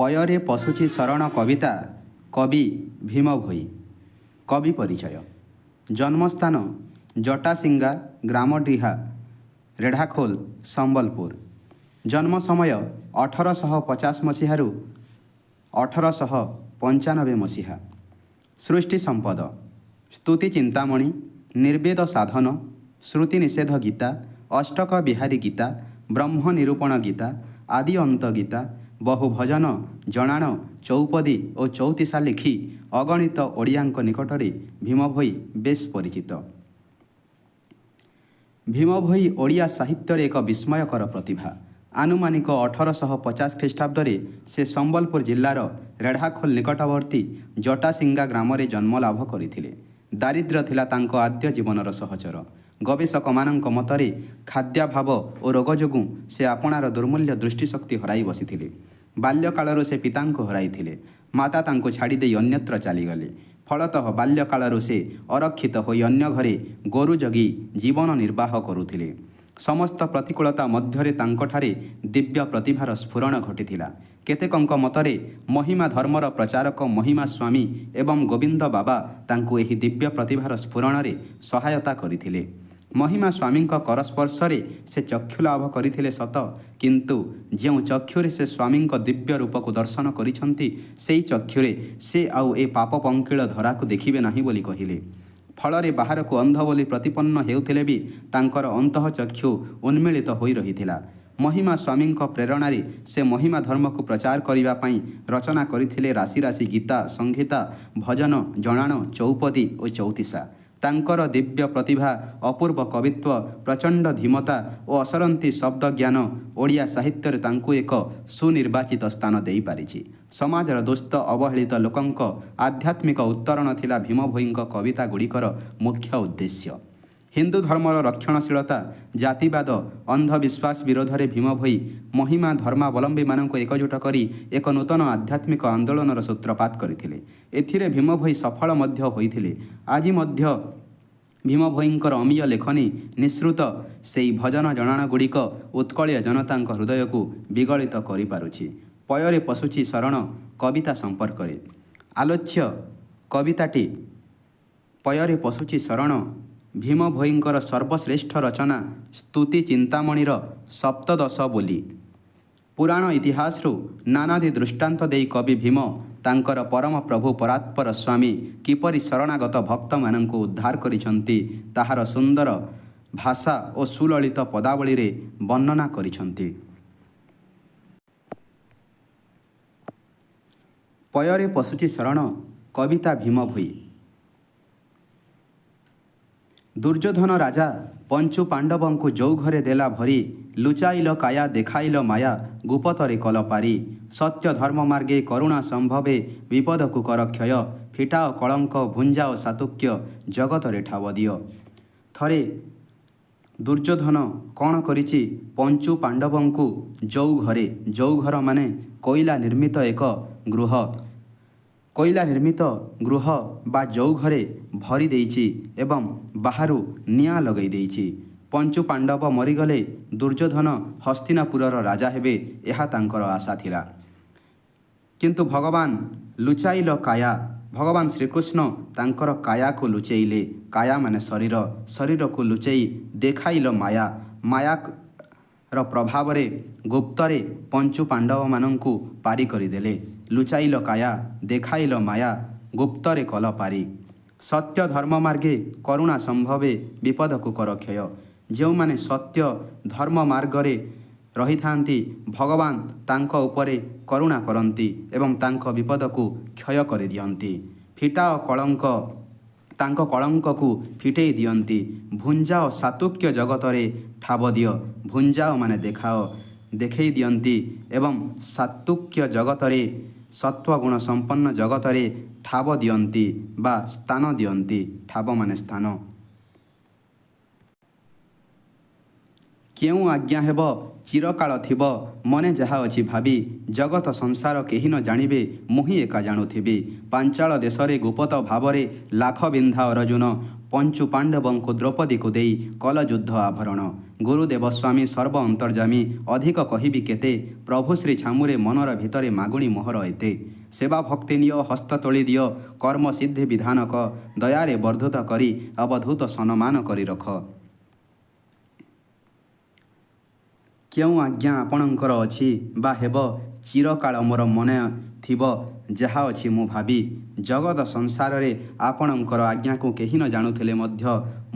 ପୟରେ ପଶୁଛି ଶରଣ କବିତା, କବି ଭୀମ ଭୋଇ। କବି ପରିଚୟ। ଜନ୍ମସ୍ଥାନ ଜଟାସିଙ୍ଗା, ଗ୍ରାମଡିହା, ରେଢ଼ାଖୋଲ, ସମ୍ବଲପୁର। ଜନ୍ମ ସମୟ 1850 ମସିହାରୁ 1895 ମସିହା। ସୃଷ୍ଟି ସମ୍ପଦ ସ୍ତୁତି ଚିନ୍ତାମଣି, ନିର୍ବେଦ ସାଧନ, ଶ୍ରୁତି ନିଷେଧ ଗୀତା, ଅଷ୍ଟକ ବିହାରୀ ଗୀତା, ବ୍ରହ୍ମ ନିରୂପଣ ଗୀତା, ଆଦି ଅନ୍ତ ଗୀତା, ବହୁ ଭଜନ, ଜଣାଣ, ଚଉପଦୀ ଓ ଚଉତିଶା ଲେଖି ଅଗଣିତ ଓଡ଼ିଆଙ୍କ ନିକଟରେ ଭୀମ ଭୋଇ ବେଶ୍ ପରିଚିତ। ଭୀମ ଭୋଇ ଓଡ଼ିଆ ସାହିତ୍ୟରେ ଏକ ବିସ୍ମୟକର ପ୍ରତିଭା। ଆନୁମାନିକ 1850 ଖ୍ରୀଷ୍ଟାବ୍ଦରେ ସେ ସମ୍ବଲପୁର ଜିଲ୍ଲାର ରେଢ଼ାଖୋଲ ନିକଟବର୍ତ୍ତୀ ଜଟାସିଙ୍ଗା ଗ୍ରାମରେ ଜନ୍ମଲାଭ କରିଥିଲେ। ଦାରିଦ୍ର୍ୟ ଥିଲା ତାଙ୍କ ଆଦ୍ୟ ଜୀବନର ସହଚର। ଗବେଷକମାନଙ୍କ ମତରେ ଖାଦ୍ୟାଭାବ ଓ ରୋଗ ଯୋଗୁଁ ସେ ଆପଣାର ଦୁର୍ମୂଲ୍ୟ ଦୃଷ୍ଟିଶକ୍ତି ହରାଇ ବସିଥିଲେ। ବାଲ୍ୟକାଳରୁ ସେ ପିତାଙ୍କୁ ହରାଇଥିଲେ। ମାତା ତାଙ୍କୁ ଛାଡ଼ିଦେଇ ଅନ୍ୟତ୍ର ଚାଲିଗଲେ। ଫଳତଃ ବାଲ୍ୟକାଳରୁ ସେ ଅରକ୍ଷିତ ହୋଇ ଅନ୍ୟ ଘରେ ଗୋରୁ ଜଗି ଜୀବନ ନିର୍ବାହ କରୁଥିଲେ। ସମସ୍ତ ପ୍ରତିକୂଳତା ମଧ୍ୟରେ ତାଙ୍କଠାରେ ଦିବ୍ୟ ପ୍ରତିଭାର ସ୍ଫୁରଣ ଘଟିଥିଲା। କେତେକଙ୍କ ମତରେ ମହିମା ଧର୍ମର ପ୍ରଚାରକ ମହିମା ସ୍ୱାମୀ ଏବଂ ଗୋବିନ୍ଦ ବାବା ତାଙ୍କୁ ଏହି ଦିବ୍ୟ ପ୍ରତିଭାର ସ୍ଫୁରଣରେ ସହାୟତା କରିଥିଲେ। ମହିମା ସ୍ୱାମୀଙ୍କ କରସ୍ପର୍ଶରେ ସେ ଚକ୍ଷୁ ଲାଭ କରିଥିଲେ ସତ, କିନ୍ତୁ ଯେଉଁ ଚକ୍ଷୁରେ ସେ ସ୍ୱାମୀଙ୍କ ଦିବ୍ୟ ରୂପକୁ ଦର୍ଶନ କରିଛନ୍ତି, ସେଇ ଚକ୍ଷୁରେ ସେ ଆଉ ଏ ପାପ ପଙ୍କିଳ ଧରାକୁ ଦେଖିବେ ନାହିଁ ବୋଲି କହିଲେ। ଫଳରେ ବାହାରକୁ ଅନ୍ଧ ବୋଲି ପ୍ରତିପନ୍ନ ହେଉଥିଲେ ବି ତାଙ୍କର ଅନ୍ତଃଚକ୍ଷୁ ଉନ୍ମୀଳିତ ହୋଇ ରହିଥିଲା। ମହିମା ସ୍ୱାମୀଙ୍କ ପ୍ରେରଣାରେ ସେ ମହିମା ଧର୍ମକୁ ପ୍ରଚାର କରିବା ପାଇଁ ରଚନା କରିଥିଲେ ରାଶି ରାଶି ଗୀତା, ସଂହିତା, ଭଜନ, ଜଣାଣ, ଚଉପଦୀ ଓ ଚଉତିଶା। ତାଙ୍କର ଦିବ୍ୟ ପ୍ରତିଭା, ଅପୂର୍ବ କବିତ୍ୱ, ପ୍ରଚଣ୍ଡ ଧୀମତା ଓ ଅସରନ୍ତି ଶବ୍ଦ ଜ୍ଞାନ ଓଡ଼ିଆ ସାହିତ୍ୟରେ ତାଙ୍କୁ ଏକ ସୁନିର୍ବାଚିତ ସ୍ଥାନ ଦେଇପାରିଛି। ସମାଜର ଦୁସ୍ଥ ଅବହେଳିତ ଲୋକଙ୍କ ଆଧ୍ୟାତ୍ମିକ ଉତ୍ତରଣ ଥିଲା ଭୀମ ଭୋଇଙ୍କ କବିତା ଗୁଡ଼ିକର ମୁଖ୍ୟ ଉଦ୍ଦେଶ୍ୟ। ହିନ୍ଦୁ ଧର୍ମର ରକ୍ଷଣଶୀଳତା, ଜାତିବାଦ, ଅନ୍ଧବିଶ୍ୱାସ ବିରୋଧରେ ଭୀମ ଭୋଇ ମହିମା ଧର୍ମାବଲମ୍ବୀମାନଙ୍କୁ ଏକଜୁଟ କରି ଏକ ନୂତନ ଆଧ୍ୟାତ୍ମିକ ଆନ୍ଦୋଳନର ସୂତ୍ରପାତ କରିଥିଲେ। ଏଥିରେ ଭୀମ ଭୋଇ ସଫଳ ମଧ୍ୟ ହୋଇଥିଲେ। ଆଜି ମଧ୍ୟ ଭୀମ ଭୋଇଙ୍କର ଅମୀୟ ଲେଖନୀ ନିଃସୃତ ସେଇ ଭଜନ ଜଣାଣ ଗୁଡ଼ିକ ଉତ୍କଳୀୟ ଜନତାଙ୍କ ହୃଦୟକୁ ବିଗଳିତ କରିପାରୁଛି। ପୟରେ ପଶୁଛି ଶରଣ କବିତା ସମ୍ପର୍କରେ। ଆଲୋଚ୍ୟ କବିତାଟି ପୟରେ ପଶୁଛି ଶରଣ ଭୀମ ଭୋଇଙ୍କର ସର୍ବଶ୍ରେଷ୍ଠ ରଚନା ସ୍ତୁତି ଚିନ୍ତାମଣିର ସପ୍ତଦଶ ବୋଲି। ପୁରାଣ ଇତିହାସରୁ ନାନାଦି ଦୃଷ୍ଟାନ୍ତ ଦେଇ କବି ଭୀମ ତାଙ୍କର ପରମ ପ୍ରଭୁ ପରାତ୍ପର ସ୍ୱାମୀ କିପରି ଶରଣାଗତ ଭକ୍ତମାନଙ୍କୁ ଉଦ୍ଧାର କରିଛନ୍ତି, ତାହାର ସୁନ୍ଦର ଭାଷା ଓ ସୁଲଳିତ ପଦାବଳୀରେ ବର୍ଣ୍ଣନା କରିଛନ୍ତି। ପୟରେ ପଶୁଛି ଶରଣ କବିତା ଭୀମ ଭୋଇ। ଦୁର୍ଯ୍ୟୋଧନ ରାଜା ପଞ୍ଚୁ ପାଣ୍ଡବଙ୍କୁ ଯଉଘରେ ଦେଲା ଭରି, ଲୁଚାଇଲ କାୟା ଦେଖାଇଲ ମାୟା, ଗୁପତରେ କଲ ପାରି। ସତ୍ୟ ଧର୍ମ ମାର୍ଗେ କରୁଣା ସମ୍ଭବେ, ବିପଦକୁ କର କ୍ଷୟ, ଫିଟାଅ କଳଙ୍କ ଭୁଞ୍ଜାଅ ସାତୁକ୍ୟ, ଜଗତରେ ଠାବ ଦିଅ। ଥରେ ଦୁର୍ଯ୍ୟୋଧନ କ'ଣ କରିଛି? ପଞ୍ଚୁ ପାଣ୍ଡବଙ୍କୁ ଯଉଘରେ, ଯଉଘର ମାନେ କୋଇଲା ନିର୍ମିତ ଏକ ଗୃହ, କୋଇଲା ନିର୍ମିତ ଗୃହ ବା ଯଉଘରେ ଭରି ଦେଇଛି ଏବଂ ବାହାରୁ ନିଆଁ ଲଗାଇ ଦେଇଛି। ପଞ୍ଚୁ ପାଣ୍ଡବ ମରିଗଲେ ଦୁର୍ଯ୍ୟୋଧନ ହସ୍ତିନାପୁରର ରାଜା ହେବେ, ଏହା ତାଙ୍କର ଆଶା ଥିଲା। କିନ୍ତୁ ଭଗବାନ ଲୁଚାଇଲ କାୟା, ଭଗବାନ ଶ୍ରୀକୃଷ୍ଣ ତାଙ୍କର କାୟାକୁ ଲୁଚେଇଲେ। କାୟା ମାନେ ଶରୀର, ଶରୀରକୁ ଲୁଚେଇ ଦେଖାଇଲ ମାୟା, ମାୟାର ପ୍ରଭାବରେ ଗୁପ୍ତରେ ପଞ୍ଚୁ ପାଣ୍ଡବମାନଙ୍କୁ ପାରି କରିଦେଲେ। ଲୁଚାଇଲ କାୟା ଦେଖାଇଲ ମାୟା, ଗୁପ୍ତରେ କଲ ପାରି। ସତ୍ୟ ଧର୍ମ ମାର୍ଗେ କରୁଣା ସମ୍ଭବେ, ବିପଦକୁ କର କ୍ଷୟ। ଯେଉଁମାନେ ସତ୍ୟ ଧର୍ମ ମାର୍ଗରେ ରହିଥାନ୍ତି, ଭଗବାନ ତାଙ୍କ ଉପରେ କରୁଣା କରନ୍ତି ଏବଂ ତାଙ୍କ ବିପଦକୁ କ୍ଷୟ କରିଦିଅନ୍ତି। ଫିଟାଅ କଳଙ୍କ, ତାଙ୍କ କଳଙ୍କକୁ ଫିଟେଇ ଦିଅନ୍ତି। ଭୁଞ୍ଜାଅ ସାତୁକ୍ୟ ଜଗତରେ ଠାବ ଦିଅ। ଭୁଞ୍ଜାଅ ମାନେ ଦେଖାଅ, ଦେଖେଇ ଦିଅନ୍ତି ଏବଂ ସାତୁକ୍ୟ ଜଗତରେ, ସତ୍ୱଗୁଣ ସମ୍ପନ୍ନ ଜଗତରେ ଠାବ ଦିଅନ୍ତି ବା ସ୍ଥାନ ଦିଅନ୍ତି। ଠାବ ମାନେ ସ୍ଥାନ। କେଉଁ ଆଜ୍ଞା ହେବ ଚିରକାଳ ଥିବ, ମନେ ଯାହା ଅଛି ଭାବି, ଜଗତ ସଂସାର କେହି ନ ଜାଣିବେ, ମୁହିଁ ଏକା ଜାଣୁଥିବି। ପାଞ୍ଚାଳ ଦେଶରେ ଗୁପତ ଭାବରେ ଲାଖ ବିନ୍ଧା ଅରଜୁନ, ପଞ୍ଚୁ ପାଣ୍ଡବଙ୍କୁ ଦ୍ରୌପଦୀକୁ ଦେଇ କଲ ଯୁଦ୍ଧ ଆଭରଣ। ଗୁରୁଦେବ ସ୍ୱାମୀ ସର୍ବ ଅନ୍ତର୍ଯାମୀ, ଅଧିକ କହିବି କେତେ? ପ୍ରଭୁ ଶ୍ରୀ ଛାମୁରେ ମନର ଭିତରେ ମାଗୁଣି ମୋହର ଏତେ। ସେବା ଭକ୍ତି ନିଅ, ହସ୍ତ ତୋଳି ଦିଅ, କର୍ମ ସିଦ୍ଧି ବିଧାନକ, ଦୟାରେ ବର୍ଦ୍ଧିତ କରି ଅବଧୂତ ସନମାନ କରି ରଖ। କେଉଁ ଆଜ୍ଞା ଆପଣଙ୍କର ଅଛି ବା ହେବ, ଚିରକାଳ ମୋର ମନେ ଥିବ ଯାହା ଅଛି ମୁଁ ଭାବି। ଜଗତ ସଂସାରରେ ଆପଣଙ୍କର ଆଜ୍ଞାକୁ କେହି ନ ଜାଣୁଥିଲେ ମଧ୍ୟ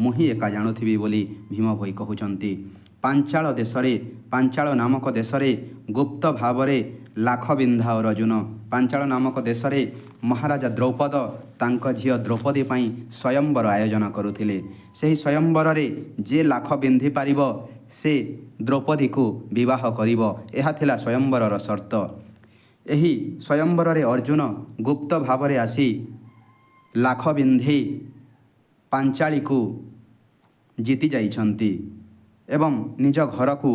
ମୁହିଁ ଏକା ଜାଣୁଥିବି ବୋଲି ଭୀମ ଭୋଇ କହୁଛନ୍ତି। ପାଞ୍ଚାଳ ଦେଶରେ, ପାଞ୍ଚାଳ ନାମକ ଦେଶରେ ଗୁପ୍ତ ଭାବରେ ଲାଖ ବିନ୍ଧା ଅରଜୁନ। ପାଞ୍ଚାଳ ନାମକ ଦେଶରେ ମହାରାଜା ଦ୍ରୌପଦ ତାଙ୍କ ଝିଅ ଦ୍ରୌପଦୀ ପାଇଁ ସ୍ୱୟଂବର ଆୟୋଜନ କରୁଥିଲେ। ସେହି ସ୍ୱୟଂବରରେ ଯେ ଲାଖ ବିନ୍ଧି ପାରିବ ସେ ଦ୍ରୌପଦୀକୁ ବିବାହ କରିବ, ଏହା ଥିଲା ସ୍ୱୟଂବରର ସର୍ତ୍ତ। ଏହି ସ୍ୱୟଂବରରେ ଅର୍ଜୁନ ଗୁପ୍ତ ଭାବରେ ଆସି ଲାଖ ବିନ୍ଧି ପାଞ୍ଚାଳୀକୁ ଜିତି ଯାଇଛନ୍ତି ଏବଂ ନିଜ ଘରକୁ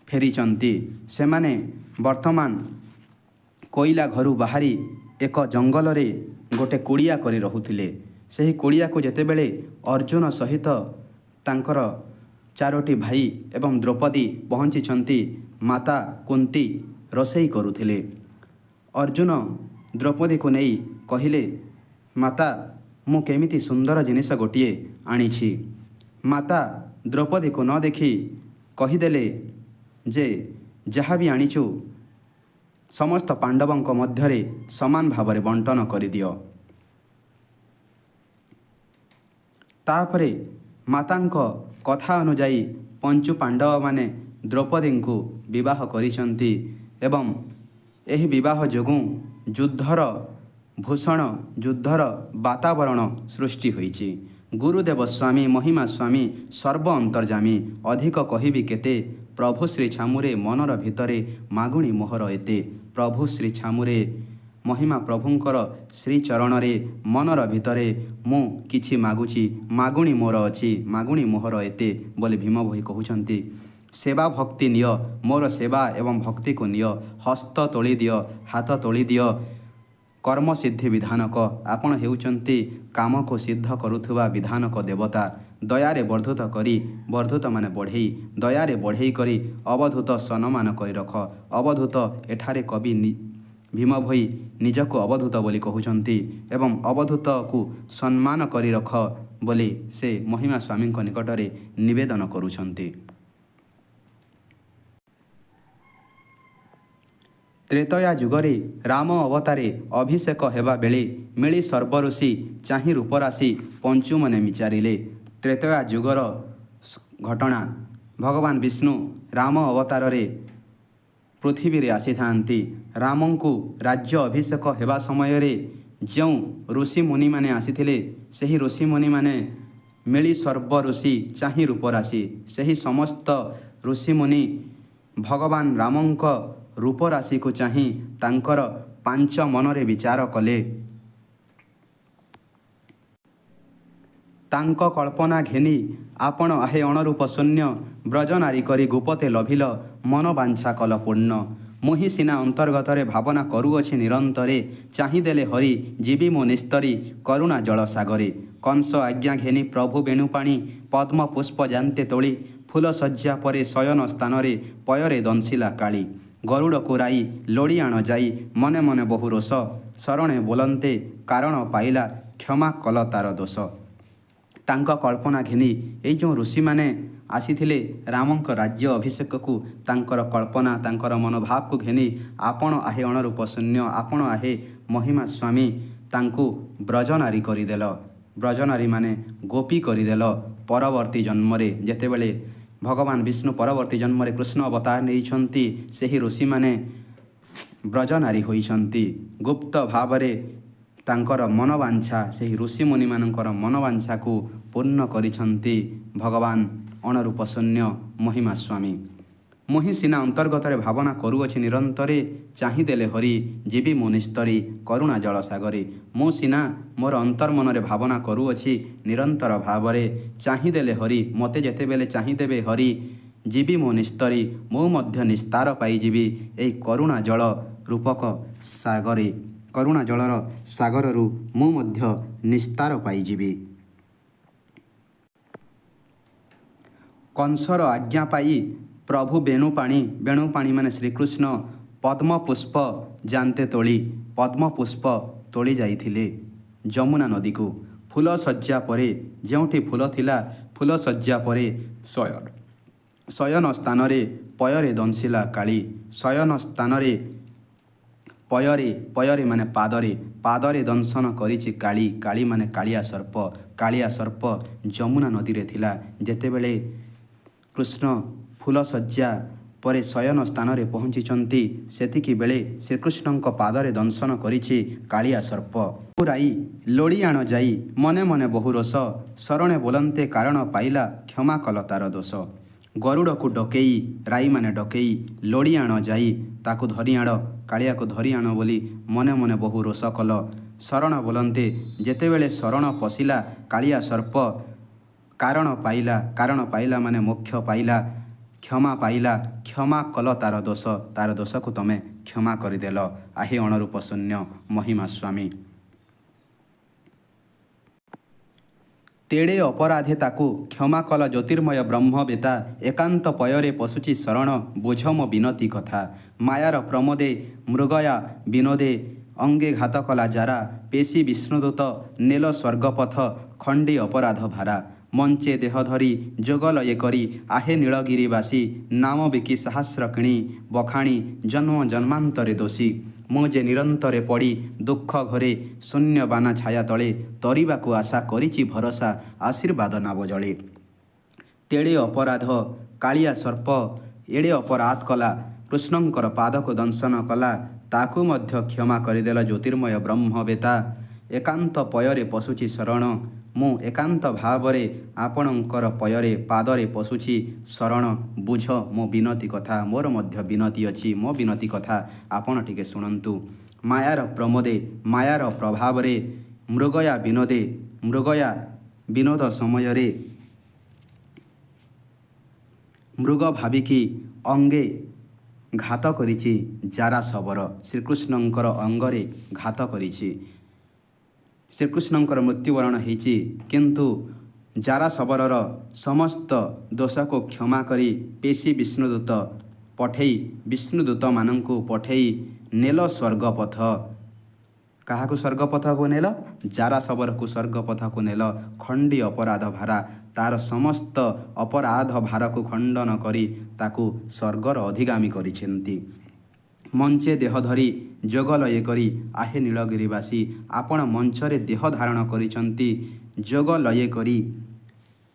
ଫେରିଛନ୍ତି। ସେମାନେ ବର୍ତ୍ତମାନ କୋଇଲା ଘରୁ ବାହାରି ଏକ ଜଙ୍ଗଲରେ ଗୋଟେ କୁଡ଼ିଆ କରି ରହୁଥିଲେ। ସେହି କୁଡ଼ିଆକୁ ଯେତେବେଳେ ଅର୍ଜୁନ ସହିତ ତାଙ୍କର ଚାରୋଟି ଭାଇ ଏବଂ ଦ୍ରୌପଦୀ ପହଞ୍ଚିଛନ୍ତି, ମାତା କୁନ୍ତି ରୋଷେଇ କରୁଥିଲେ। ଅର୍ଜୁନ ଦ୍ରୌପଦୀକୁ ନେଇ କହିଲେ, ମାତା, ମୁଁ କେମିତି ସୁନ୍ଦର ଜିନିଷ ଗୋଟିଏ ଆଣିଛି। ମାତା ଦ୍ରୌପଦୀକୁ ନ ଦେଖି କହିଦେଲେ ଯେ ଯାହା ବି ଆଣିଛୁ ସମସ୍ତ ପାଣ୍ଡବଙ୍କ ମଧ୍ୟରେ ସମାନ ଭାବରେ ବଣ୍ଟନ କରିଦିଅ। ତାପରେ ମାତାଙ୍କ କଥା ଅନୁଯାୟୀ ପଞ୍ଚୁ ପାଣ୍ଡବମାନେ ଦ୍ରୌପଦୀଙ୍କୁ ବିବାହ କରିଛନ୍ତି ଏବଂ ଏହି ବିବାହ ଯୋଗୁଁ ଯୁଦ୍ଧର ଭୂଷଣ, ଯୁଦ୍ଧର ବାତାବରଣ ସୃଷ୍ଟି ହୋଇଛି। ଗୁରୁଦେବ ସ୍ୱାମୀ ମହିମା ସ୍ୱାମୀ ସର୍ବ ଅନ୍ତର୍ଯାମୀ, ଅଧିକ କହିବି କେତେ? ପ୍ରଭୁ ଶ୍ରୀ ଛାମୁରେ ମନର ଭିତରେ ମାଗୁଣି ମୋହର ଏତେ। ପ୍ରଭୁ ଶ୍ରୀ ଛାମୁରେ, ମହିମା ପ୍ରଭୁଙ୍କର ଶ୍ରୀଚରଣରେ ମନର ଭିତରେ ମୁଁ କିଛି ମାଗୁଛି, ମାଗୁଣି ମୋର ଅଛି, ମାଗୁଣି ମୋହର ଏତେ ବୋଲି ଭୀମ ଭୋଇ କହୁଛନ୍ତି। ସେବା ଭକ୍ତି ନିଅ, ମୋର ସେବା ଏବଂ ଭକ୍ତିକୁ ନିଅ, ହସ୍ତ ତୋଳି ଦିଅ, ହାତ ତୋଳି ଦିଅ, କର୍ମ ସିଦ୍ଧି ବିଧାନକ, ଆପଣ ହେଉଛନ୍ତି କାମକୁ ସିଦ୍ଧ କରୁଥିବା ବିଧାନକ ଦେବତା। ଦୟାରେ ବର୍ଦ୍ଧିତ କରି, ବର୍ଦ୍ଧିତ ମାନେ ବଢ଼େଇ, ଦୟାରେ ବଢ଼େଇ କରି ଅବଧୂତ ସନମାନ କରି ରଖ। ଅବଧୂତ ଏଠାରେ କବି ଭୀମ ଭୋଇ ନିଜକୁ ଅବଧୂତ ବୋଲି କହୁଛନ୍ତି ଏବଂ ଅବଧୂତକୁ ସମ୍ମାନ କରି ରଖ ବୋଲି ସେ ମହିମା ସ୍ୱାମୀଙ୍କ ନିକଟରେ ନିବେଦନ କରୁଛନ୍ତି। ତ୍ରେତୟା ଯୁଗରେ ରାମ ଅବତାରେ ଅଭିଷେକ ହେବା ବେଳେ ମିଳି ସର୍ବଋଷି ଚାହିଁ ରୂପରାଶି ପଞ୍ଚୁମନେ ବିଚାରିଲେ। ତ୍ରେତୟା ଯୁଗର ଘଟଣା, ଭଗବାନ ବିଷ୍ଣୁ ରାମ ଅବତାରରେ ପୃଥିବୀରେ ଆସିଥାନ୍ତି। ରାମଙ୍କୁ ରାଜ୍ୟ ଅଭିଷେକ ହେବା ସମୟରେ ଯେଉଁ ଋଷିମୁନିମାନେ ଆସିଥିଲେ, ସେହି ଋଷିମୁନିମାନେ ମିଳି ସର୍ବ ଋଷି ଚାହିଁ ରୂପରାଶି, ସେହି ସମସ୍ତ ଋଷିମୁନି ଭଗବାନ ରାମଙ୍କ ରୂପରାଶିକୁ ଚାହିଁ ତାଙ୍କର ପାଞ୍ଚ ମନରେ ବିଚାର କଲେ। ତାଙ୍କ କଳ୍ପନା ଘେନି ଆପଣ ଆହେ ଅଣରୂପ ଶୂନ୍ୟ, ବ୍ରଜନାରୀ କରି ଗୁପତେ ଲଭିଲ ମନବାଞ୍ଛା କଲ ପୂର୍ଣ୍ଣ। ମୁହିଁ ସିନା ଅନ୍ତର୍ଗତରେ ଭାବନା କରୁଅଛି ନିରନ୍ତରେ, ଚାହିଁଦେଲେ ହରି ଯିବି ମୁଁ ନିସ୍ତରି କରୁଣା ଜଳ ସାଗରେ। କଂସ ଆଜ୍ଞା ଘେନି ପ୍ରଭୁ ବେଣୁପାଣି ପଦ୍ମ ପୁଷ୍ପ ଯାନ୍ତେ ତୋଳି, ଫୁଲଶଯ୍ୟା ପରେ ଶୟନ ସ୍ଥାନରେ ପୟରେ ଦଂଶିଲା କାଳି। ଗରୁଡ଼କୁ ରାଇ ଲୋଡ଼ିଆଣ ଯାଇ ମନେ ମନେ ବହୁ ରୋଷ, ଶରଣେ ବୋଲନ୍ତେ କାରଣ ପାଇଲା କ୍ଷମା କଲ ତାର ଦୋଷ। ତାଙ୍କ କଳ୍ପନା ଘେନି ଏଇ ଯେଉଁ ଋଷିମାନେ ଆସିଥିଲେ ରାମଙ୍କ ରାଜ୍ୟ ଅଭିଷେକକୁ, ତାଙ୍କର କଳ୍ପନା ତାଙ୍କର ମନୋଭାବକୁ ଘେନି ଆପଣ ଆହେ ଅଣରୂପ ଶୂନ୍ୟ, ଆପଣ ଆହେ ମହିମା ସ୍ୱାମୀ, ତାଙ୍କୁ ବ୍ରଜନାରୀ କରିଦେଲ, ବ୍ରଜନାରୀମାନେ ଗୋପୀ କରିଦେଲ। ପରବର୍ତ୍ତୀ ଜନ୍ମରେ ଯେତେବେଳେ ଭଗବାନ ବିଷ୍ଣୁ ପରବର୍ତ୍ତୀ ଜନ୍ମରେ କୃଷ୍ଣ ଅବତାର ନେଇଛନ୍ତି, ସେହି ଋଷିମାନେ ବ୍ରଜନାରୀ ହୋଇଛନ୍ତି। ଗୁପ୍ତ ଭାବରେ ତାଙ୍କର ମନବାଞ୍ଛା, ସେହି ଋଷିମୁନିମାନଙ୍କର ମନବାଞ୍ଛାକୁ ପୂର୍ଣ୍ଣ କରିଛନ୍ତି ଭଗବାନ ଅଣରୂପ ଶୂନ୍ୟ ମହିମା ସ୍ୱାମୀ। ମୁହିଁ ସିନା ଅନ୍ତର୍ଗତରେ ଭାବନା କରୁଅଛି ନିରନ୍ତରେ, ଚାହିଁଦେଲେ ହରି ଯିବି ମୁଁ ନିସ୍ତରି କରୁଣା ଜଳ ସାଗରେ। ମୁଁ ସିନା ମୋର ଅନ୍ତର୍ମନରେ ଭାବନା କରୁଅଛି ନିରନ୍ତର ଭାବରେ, ଚାହିଁଦେଲେ ହରି, ମୋତେ ଯେତେବେଳେ ଚାହିଁଦେବେ ହରି, ଯିବି ମୁଁ ନିସ୍ତରି, ମୁଁ ମଧ୍ୟ ନିସ୍ତାର ପାଇଯିବି ଏହି କରୁଣା ଜଳ ରୂପକ ସାଗରେ, କରୁଣା ଜଳର ସାଗରରୁ ମୁଁ ମଧ୍ୟ ନିସ୍ତାର ପାଇଯିବି। କଂସର ଆଜ୍ଞା ପାଇ ପ୍ରଭୁ ବେଣୁପାଣି, ବେଣୁପାଣି ମାନେ ଶ୍ରୀକୃଷ୍ଣ, ପଦ୍ମପୁଷ୍ପ ଯାନ୍ତେ ତୋଳି, ପଦ୍ମପୁଷ୍ପ ତୋଳି ଯାଇଥିଲେ ଯମୁନା ନଦୀକୁ। ଫୁଲ ଶଯ୍ୟା ପରେ, ଯେଉଁଠି ଫୁଲ ଥିଲା, ଫୁଲ ଶଯ୍ୟା ପରେ ଶୟନ ସ୍ଥାନରେ ପୟରେ ଦଂଶିଲା କାଳି। ଶୟନ ସ୍ଥାନରେ ପୟରେ, ପୟରେ ମାନେ ପାଦରେ, ପାଦରେ ଦଂଶନ କରିଛି କାଳି। କାଳି ମାନେ କାଳିଆ ସର୍ପ। କାଳିଆ ସର୍ପ ଯମୁନା ନଦୀରେ ଥିଲା। ଯେତେବେଳେ କୃଷ୍ଣ ଫୁଲ ଶଯ୍ୟା ପରେ ଶୟନ ସ୍ଥାନରେ ପହଞ୍ଚିଛନ୍ତି, ସେତିକି ବେଳେ ଶ୍ରୀକୃଷ୍ଣଙ୍କ ପାଦରେ ଦଂଶନ କରିଛି କାଳିଆ ସର୍ପ। ରାଇ ଲୋଡ଼ିଆଣ ଯାଇ ମନେ ମନେ ବହୁ ରୋଷ, ଶରଣେ ବୋଲନ୍ତେ କାରଣ ପାଇଲା, କ୍ଷମା କଲ ତାର ଦୋଷ। ଗରୁଡ଼କୁ ଡକେଇ, ରାଇମାନେ ଡକେଇ, ଲୋଡ଼ିଆଣ ଯାଇ, ତାକୁ ଧରିଆଣ, କାଳିଆକୁ ଧରିଆଣ ବୋଲି ମନେ ମନେ ବହୁ ରୋଷ କଲ। ଶରଣ ବୋଲନ୍ତେ, ଯେତେବେଳେ ଶରଣ ପଶିଲା କାଳିଆ ସର୍ପ, କାରଣ ପାଇଲା, କାରଣ ପାଇଲା ମାନେ ମୋକ୍ଷ ପାଇଲା, କ୍ଷମା ପାଇଲା, କ୍ଷମା କଲ ତାର ଦୋଷ, ତାର ଦୋଷକୁ ତମେ କ୍ଷମା କରିଦେଲ। ଆହେ ଅଣରୂପ ଶୂନ୍ୟ ମହିମା ସ୍ୱାମୀ। ତେଡ଼େ ଅପରାଧେ ତାକୁ କ୍ଷମା କଲ ଜ୍ୟୋତିର୍ମୟ ବ୍ରହ୍ମବେତା, ଏକାନ୍ତ ପୟରେ ପଶୁଛି ଶରଣ, ବୁଝ ମୋ ବିନତି କଥା। ମାୟାର ପ୍ରମୋଦେ ମୃଗୟା ବିନୋଦେ ଅଙ୍ଗେ ଘାତ କଲା ଜାରା, ପେଶି ବିଷ୍ଣୁଦୂତ ନେଲ ସ୍ୱର୍ଗପଥ ଖଣ୍ଡି ଅପରାଧ ଭାରା। ମଞ୍ଚେ ଦେହ ଧରି ଯୋଗ ଲୟେ କରି ଆହେ ନୀଳଗିରିବାସୀ, ନାମ ବିକି ସାହସ୍ର କିଣି ବଖାଣି ଜନ୍ମ ଜନ୍ମାନ୍ତରେ ଦୋଷୀ। ମୁଁ ଯେ ନିରନ୍ତରେ ପଡ଼ି ଦୁଃଖ ଘରେ ଶୂନ୍ୟ ବାନା ଛାୟା ତଳେ, ତରିବାକୁ ଆଶା କରିଛି ଭରସା ଆଶୀର୍ବାଦ ନାବ ଜଳେ। ତେଡ଼େ ଅପରାଧ କାଳିଆ ସର୍ପ ଏଡ଼େ ଅପରାଧ କଲା, କୃଷ୍ଣଙ୍କର ପାଦକୁ ଦଂଶନ କଲା, ତାକୁ ମଧ୍ୟ କ୍ଷମା କରିଦେଲ ଜ୍ୟୋତିର୍ମୟ ବ୍ରହ୍ମବେତା। ଏକାନ୍ତ ପୟରେ ପଶୁଛି ଶରଣ, ମୁଁ ଏକାନ୍ତ ଭାବରେ ଆପଣଙ୍କର ପୟରେ, ପାଦରେ ପଶୁଛି ଶରଣ, ବୁଝ ମୋ ବିନତି କଥା। ମୋର ମଧ୍ୟ ବିନତି ଅଛି, ମୋ ବିନତି କଥା ଆପଣ ଟିକେ ଶୁଣନ୍ତୁ। ମାୟାର ପ୍ରମୋଦେ, ମାୟାର ପ୍ରଭାବରେ, ମୃଗୟା ବିନୋଦେ, ମୃଗୟା ବିନୋଦ ସମୟରେ ମୃଗ ଭାବିକି ଅଙ୍ଗେ ଘାତ କରିଛି ଜାରା ଶବର, ଶ୍ରୀକୃଷ୍ଣଙ୍କର ଅଙ୍ଗରେ ଘାତ କରିଛି। ଶ୍ରୀକୃଷ୍ଣଙ୍କର ମୃତ୍ୟୁବରଣ ହେଇଛି, କିନ୍ତୁ ଜାରା ଶବରର ସମସ୍ତ ଦୋଷକୁ କ୍ଷମା କରି ପେଶି ବିଷ୍ଣୁଦୂତ ପଠେଇ, ବିଷ୍ଣୁଦୂତମାନଙ୍କୁ ପଠେଇ ନେଲ ସ୍ୱର୍ଗପଥ। କାହାକୁ ସ୍ୱର୍ଗପଥକୁ ନେଲ? ଜାରା ଶବରକୁ ସ୍ୱର୍ଗପଥକୁ ନେଲ। ଖଣ୍ଡି ଅପରାଧ ଭାରା, ତାର ସମସ୍ତ ଅପରାଧ ଭାରକୁ ଖଣ୍ଡନ କରି ତାକୁ ସ୍ୱର୍ଗର ଅଧିଗାମୀ କରିଛନ୍ତି। ମଞ୍ଚେ ଦେହ ଧରି ଯୋଗ ଲୟେ କରି ଆହେ ନୀଳଗିରିବାସୀ, ଆପଣ ମଞ୍ଚରେ ଦେହ ଧାରଣ କରିଛନ୍ତି, ଯୋଗ ଲୟେ କରି,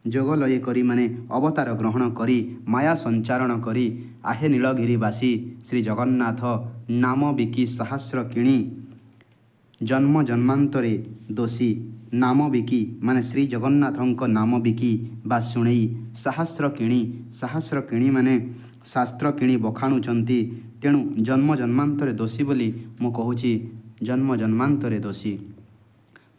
ଯୋଗ ଲୟେ କରି ମାନେ ଅବତାର ଗ୍ରହଣ କରି ମାୟା ସଞ୍ଚାରଣ କରି ଆହେ ନୀଳଗିରିବାସୀ ଶ୍ରୀ ଜଗନ୍ନାଥ, ନାମ ବିକି ସାହସ୍ର କିଣି ଜନ୍ମ ଜନ୍ମାନ୍ତରେ ଦୋଷୀ। ନାମ ବିକି ମାନେ ଶ୍ରୀ ଜଗନ୍ନାଥଙ୍କ ନାମ ବିକି ବା ଶୁଣେଇ ସାହସ୍ର କିଣି, ସାହସ୍ର କିଣି ମାନେ ଶାସ୍ତ୍ର କିଣି ବଖାଣୁଛନ୍ତି, ତେଣୁ ଜନ୍ମ ଜନ୍ମାନ୍ତରେ ଦୋଷୀ ବୋଲି ମୁଁ କହୁଛି, ଜନ୍ମ ଜନ୍ମାନ୍ତରେ ଦୋଷୀ।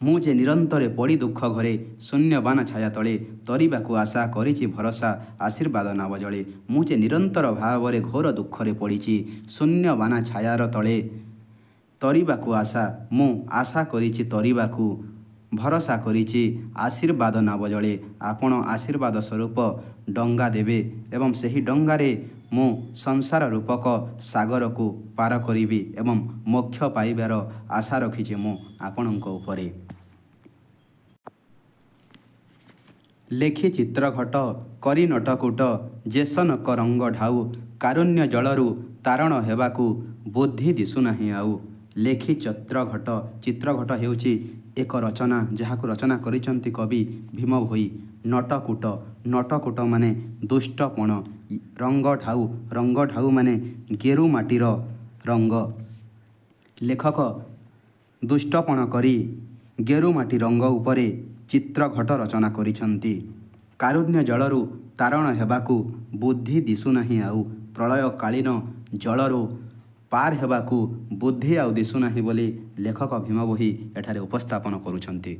ମୁଁ ଯେ ନିରନ୍ତରେ ପଡ଼ି ଦୁଃଖ ଘରେ ଶୂନ୍ୟବାନ ଛାୟା ତଳେ, ତରିବାକୁ ଆଶା କରିଛି ଭରସା ଆଶୀର୍ବାଦ ନାବ ଜଳେ। ମୁଁ ଯେ ନିରନ୍ତର ଭାବରେ ଘୋର ଦୁଃଖରେ ପଡ଼ିଛି ଶୂନ୍ୟବାନ ଛାୟାର ତଳେ, ତରିବାକୁ ଆଶା, ମୁଁ ଆଶା କରିଛି ତରିବାକୁ, ଭରସା କରିଛି ଆଶୀର୍ବାଦ ନାବ ଜଳେ। ଆପଣ ଆଶୀର୍ବାଦ ସ୍ୱରୂପ ଡଙ୍ଗା ଦେବେ ଏବଂ ସେହି ଡଙ୍ଗାରେ ମୁଁ ସଂସାର ରୂପକ ସାଗରକୁ ପାର କରିବି ଏବଂ ମୋକ୍ଷ ପାଇବାର ଆଶା ରଖିଛି ମୁଁ ଆପଣଙ୍କ ଉପରେ। ଲେଖି ଚିତ୍ରଘଟ କରି ନଟକୁଟ ଯେସନକ ରଙ୍ଗ ଢାଉ, କାରୁଣ୍ୟ ଜଳରୁ ତାରଣ ହେବାକୁ ବୁଦ୍ଧି ଦିଶୁନାହିଁ ଆଉ। ଲେଖି ଚିତ୍ରଘଟ, ଚିତ୍ରଘଟ ହେଉଛି ଏକ ରଚନା ଯାହାକୁ ରଚନା କରିଛନ୍ତି କବି ଭୀମ ଭୋଇ। ନଟକୁଟ, ନଟକୁଟ ମାନେ ଦୁଷ୍ଟପଣ। ରଙ୍ଗ ଢାଉ, ରଙ୍ଗ ଢାଉ ମାନେ ଗେରୁ ମାଟିର ରଙ୍ଗ। ଲେଖକ ଦୁଷ୍ଟପଣ କରି ଗେରୁ ମାଟି ରଙ୍ଗ ଉପରେ ଚିତ୍ରଘଟ ରଚନା କରିଛନ୍ତି। କାରୁଣ୍ୟ ଜଳରୁ ତାରଣ ହେବାକୁ ବୁଦ୍ଧି ଦିଶୁନାହିଁ ଆଉ, ପ୍ରଳୟକାଳୀନ ଜଳରୁ ପାର ହେବାକୁ ବୁଦ୍ଧି ଆଉ ଦିଶୁନାହିଁ ବୋଲି ଲେଖକ ଭୀମ ଭୋଇ ଏଠାରେ ଉପସ୍ଥାପନ କରୁଛନ୍ତି।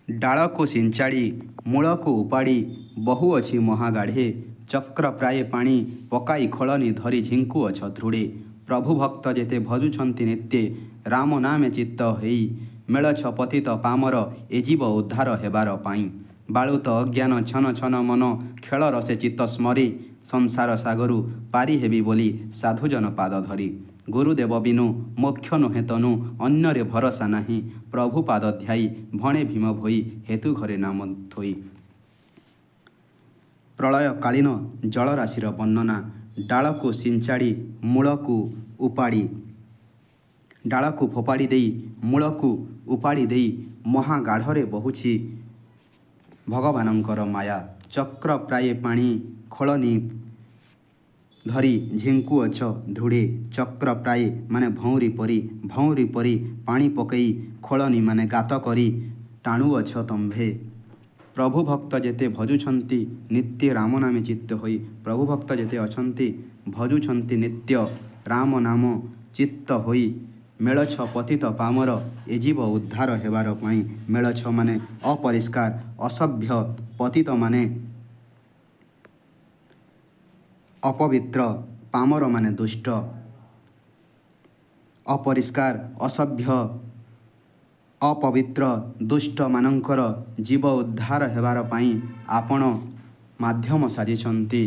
ଡାଳକୁ ସିଞ୍ଚାଡ଼ି ମୂଳକୁ ଉପାଡ଼ି ବହୁ ଅଛି ମହାଗାଢ଼େ, ଚକ୍ର ପ୍ରାୟେ ପାଣି ପକାଇ ଖୋଳନୀ ଧରି ଝିଙ୍କୁଅଛ ଧୃଢ଼େ। ପ୍ରଭୁ ଭକ୍ତ ଯେତେ ଭଜୁଛନ୍ତି ନିତ୍ୟେ ରାମ ନାମେ ଚିତ୍ତ ହେଇ, ମେଳଛ ପତିତ ପାମର ଏ ଜୀବ ଉଦ୍ଧାର ହେବାର ପାଇଁ। ବାଳୁତ ଅଜ୍ଞାନ ଛନ ଛନ ମନ ଖେଳ ରସେ ଚିତ୍ତ ସ୍ମରି, ସଂସାର ସାଗରୁ ପାରି ହେବି ବୋଲି ସାଧୁଜନ ପାଦ ଧରି। ଗୁରୁଦେବ ବିନୁ ମୋକ୍ଷ ନୋହେ ତନୁ, ଅନ୍ୟରେ ଭରସା ନାହିଁ, ପ୍ରଭୁ ପାଦ ଧ୍ୟାଇ ଭଣେ ଭୀମ ଭୋଇ, ହେତୁ ଘରେ ନାମ ଥୋଇ। ପ୍ରଳୟକାଳୀନ ଜଳରାଶିର ବର୍ଣ୍ଣନା। ଡାଳକୁ ସିଞ୍ଚାଡ଼ି ମୂଳକୁ ଉପାଡ଼ି, ଡାଳକୁ ଫୋପାଡ଼ି ଦେଇ ମୂଳକୁ ଉପାଡ଼ି ଦେଇ ମହାଗାଢ଼ରେ ବହୁଛି ଭଗବାନଙ୍କର ମାୟା। ଚକ୍ର ପ୍ରାୟେ ପାଣି ଖୋଳନୀ ଧରି ଝିଙ୍କୁଅଛ ଧୂଡ଼େ। ଚକ୍ର ପ୍ରାୟେ ମାନେ ଭଉଁରୀ ପରି, ଭଉଁରୀ ପରି ପାଣି ପକେଇ, ଖୋଳନୀ ମାନେ ଗାତ କରି ଟାଣୁଅଛ ତମ୍ଭେ। ପ୍ରଭୁ ଭକ୍ତ ଯେତେ ଭଜୁଛନ୍ତି ନିତ୍ୟେ ରାମ ନାମେ ଚିତ୍ତ ହୋଇ। ପ୍ରଭୁ ଭକ୍ତ ଯେତେ ଅଛନ୍ତି ଭଜୁଛନ୍ତି ନିତ୍ୟ ରାମ ନାମ ଚିତ୍ତ ହୋଇ। ମେଳଛ ପତିତ ପାମର ଏ ଜୀବ ଉଦ୍ଧାର ହେବାର ପାଇଁ। ମେଳଛ ମାନେ ଅପରିଷ୍କାର, ଅସଭ୍ୟ, ପତିତ ମାନେ ଅପବିତ୍ର, ପାମର ମାନେ ଦୁଷ୍ଟ। ଅପରିଷ୍କାର, ଅସଭ୍ୟ, ଅପବିତ୍ର, ଦୁଷ୍ଟମାନଙ୍କର ଜୀବ ଉଦ୍ଧାର ହେବାର ପାଇଁ ଆପଣ ମାଧ୍ୟମ ସାଜିଛନ୍ତି।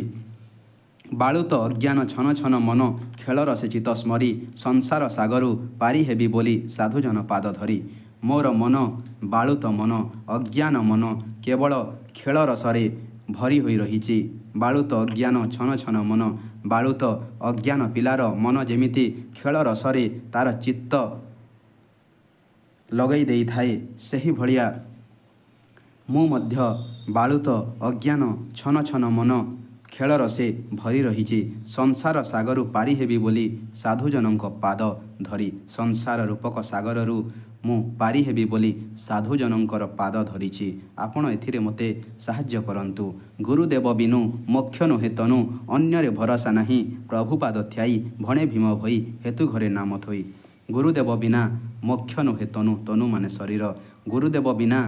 ବାଳୁତ ଅଜ୍ଞାନ ଛନ ଛନ ମନ ଖେଳ ରସେ ଚିତ୍ତ ସ୍ମରି, ସଂସାର ସାଗରୁ ପାରି ହେବି ବୋଲି ସାଧୁଜନ ପାଦ ଧରି। ମୋର ମନ ବାଳୁତ ମନ, ଅଜ୍ଞାନ ମନ, କେବଳ ଖେଳ ରସରେ ଭରି ହୋଇ ରହିଛି। ବାଳୁତ ଅଜ୍ଞାନ ଛନ ଛନ ମନ, ବାଳୁତ ଅଜ୍ଞାନ ପିଲାର ମନ ଯେମିତି ଖେଳ ରସରେ ତାର ଚିତ୍ତ ଲଗାଇ ଦେଇଥାଏ, ସେହିଭଳିଆ ମୁଁ ମଧ୍ୟ ବାଳୁତ ଅଜ୍ଞାନ ଛନ ଛନ ମନ ଖେଳ ରସେ ଭରି ରହିଛି। ସଂସାର ସାଗରୁ ପାରି ହେବି ବୋଲି ସାଧୁଜନଙ୍କ ପାଦ ଧରି। ସଂସାର ରୂପକ ସାଗରରୁ ମୁଁ ପାରି ହେବି ବୋଲି ସାଧୁଜନଙ୍କର ପାଦ ଧରିଛି। ଆପଣ ଏଥିରେ ମୋତେ ସାହାଯ୍ୟ କରନ୍ତୁ। ଗୁରୁଦେବ ବିନୁ ମୋକ୍ଷ ନୋହେ ତନୁ, ଅନ୍ୟରେ ଭରସା ନାହିଁ, ପ୍ରଭୁପାଦ ଥ୍ୟାଇ ଭଣେ ଭୀମ ଭୋଇ, ହେତୁ ଘରେ ନାମ ଥୋଇ। ଗୁରୁଦେବ ବିନା ମୋକ୍ଷ ନୋହେ ତନୁ, ତନୁ ମାନେ ଶରୀର। ଗୁରୁଦେବ ବିନା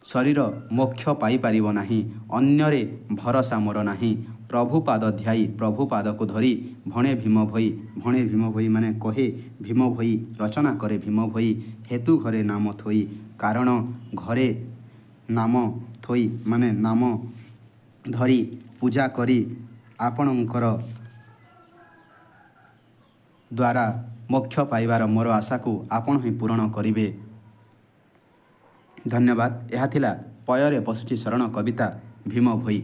ଶରୀର ମୋକ୍ଷ ପାଇପାରିବ ନାହିଁ। ଅନ୍ୟରେ ଭରସା ମୋର ନାହିଁ। ପ୍ରଭୁପାଦ ଧ୍ୟାଇ, ପ୍ରଭୁପାଦକୁ ଧରି, ଭଣେ ଭୀମ ଭୋଇ, ଭଣେ ଭୀମ ଭୋଇ ମାନେ କହେ ଭୀମ ଭୋଇ, ରଚନା କରେ ଭୀମ ଭୋଇ, ହେତୁ ଘରେ ନାମ ଥୋଇ, କାରଣ ଘରେ ନାମ ଥୋଇ ମାନେ ନାମ ଧରି ପୂଜା କରି ଆପଣଙ୍କର ଦ୍ୱାରା ମୋକ୍ଷ ପାଇବାର ମୋର ଆଶାକୁ ଆପଣ ହିଁ ପୂରଣ କରିବେ। ଧନ୍ୟବାଦ। ଏହା ଥିଲା ପୟରେ ପଶୁଛି ଶରଣ କବିତା ଭୀମ ଭୋଇ।